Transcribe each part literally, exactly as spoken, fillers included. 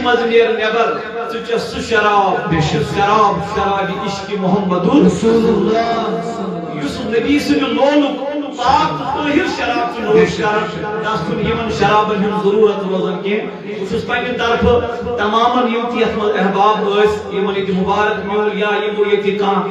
منٛز نیر نٮ۪بر، ژٕ چےٚ سُہ شراب، بے شک۔ شراب، شراب عشق محمد رسول اللہ۔ یُس نبی سٕنٛدِ لولُک پاک تہٕ طٲہِر شراب چھُ نوش کران، تس چھُنہٕ یِمن شرابن ہُنٛد ضروٗرت روزان کینٛہہ۔ بہٕ چھُس پننہِ طرفہٕ تمامن یِم تہِ یتھ منٛز احباب ٲسۍ، یِمن ییٚتہِ مُبارک میوٗل یا یِمو ییٚتہِ کانٛہہ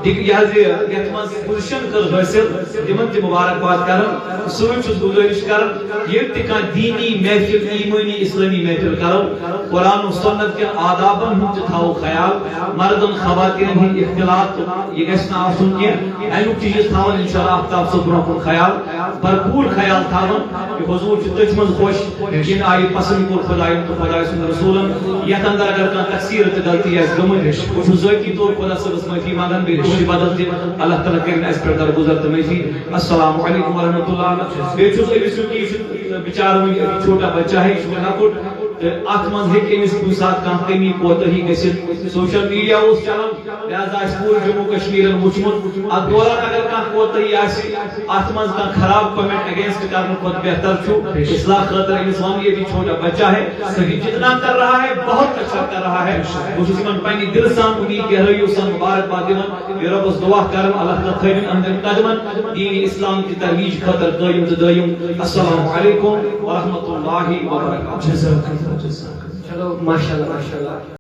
ڈگ-، یہِ حظ یہِ یتھ منٛز پوزیشن کٔر حٲصِل، تِمن تہِ مُبارک باد کران۔ سۭتۍ چھُس گُزٲرِش کران، ییٚلہِ تہِ کانٛہہ دیٖنی محفل، ایٖمٲنی، اسلٲمی محفل کرو، قرآن و سنت کٮ۪ن آدابن ہُنٛد تہِ تھاوو خیال، مردن خواتینن ہُنٛد اختلاط تہٕ یہِ گژھِ نہٕ آسُن کینٛہہ۔ اَمیُک تہِ چھِ أسۍ تھاوان انشاءاللہ آفتاب صٲب برونٛہہ کُن خیال، بھرپوٗر خیال تھاوان۔ یہِ حضوٗر چھُ تٔتھۍ منٛز خۄش، ییٚمہِ آیہِ پسنٛد کوٚر خۄدایَن تہٕ خۄداے سُنٛد رسوٗلن۔ یَتھ اندر اگر کانٛہہ تقصیٖر تہٕ غلطی آسہِ گٔمٕژ، بہٕ چھُس ذٲتی طور خۄدا صٲبس معٲفی منٛگان، بیٚیہِ چھُ بدل تہِ، اللہ تعالیٰ کٔرِن اَسہِ پٮ۪ٹھ درگُزر تہٕ معٲفی۔ السلام علیکم ورحمۃ اللہ۔ بیٚیہِ چھُس أمِس سۭتۍ، یہِ چھُ بِچارٕ وٕنہِ چھوٹا بچہ ہے، یہِ چھُ مےٚ لۄکُٹ، تہٕ اَتھ منٛز ہیٚکہِ أمِس کُنہِ ساتہٕ کانٛہہ کٔمی کوتٲہی گٔژھِتھ۔ سوشل میڈیا اوس چلان، لہذا آسہِ پوٗرٕ جموں کشمیٖرن وٕچھمُت۔ اَتھ دوران اگر کانٛہہ کوتٲہی آسہِ، اَتھ منٛز کانٛہہ خراب کمنٹ اگینسٹ کرنہٕ کھۄتہٕ بہتر چھُ اصلاح خٲطرٕ أمِس وَنُن، یہ بھی چھوٹا بچہ ہے، یہ جتنا کر رہا ہے، بہت اچھا کر رہا ہے۔ بہٕ چھُس یِمن پننہِ دِلہٕ سان اُنی گہرٲیو سان مُبارک باد دِوان۔ یہِ رۄبس دُعا کران، اللہ تعالیٰ تھٲوِن أہنٛدٮ۪ن قدمن دین اسلام کہِ ترویج خٲطرٕ قٲیِم تہٕ دٲیِم۔ السلام علیکم ورحمۃ اللہ وبرکاتہ۔ جزاک اللہ، جزاک اللہ۔ چلو، ماشاءاللہ، ماشاءاللہ۔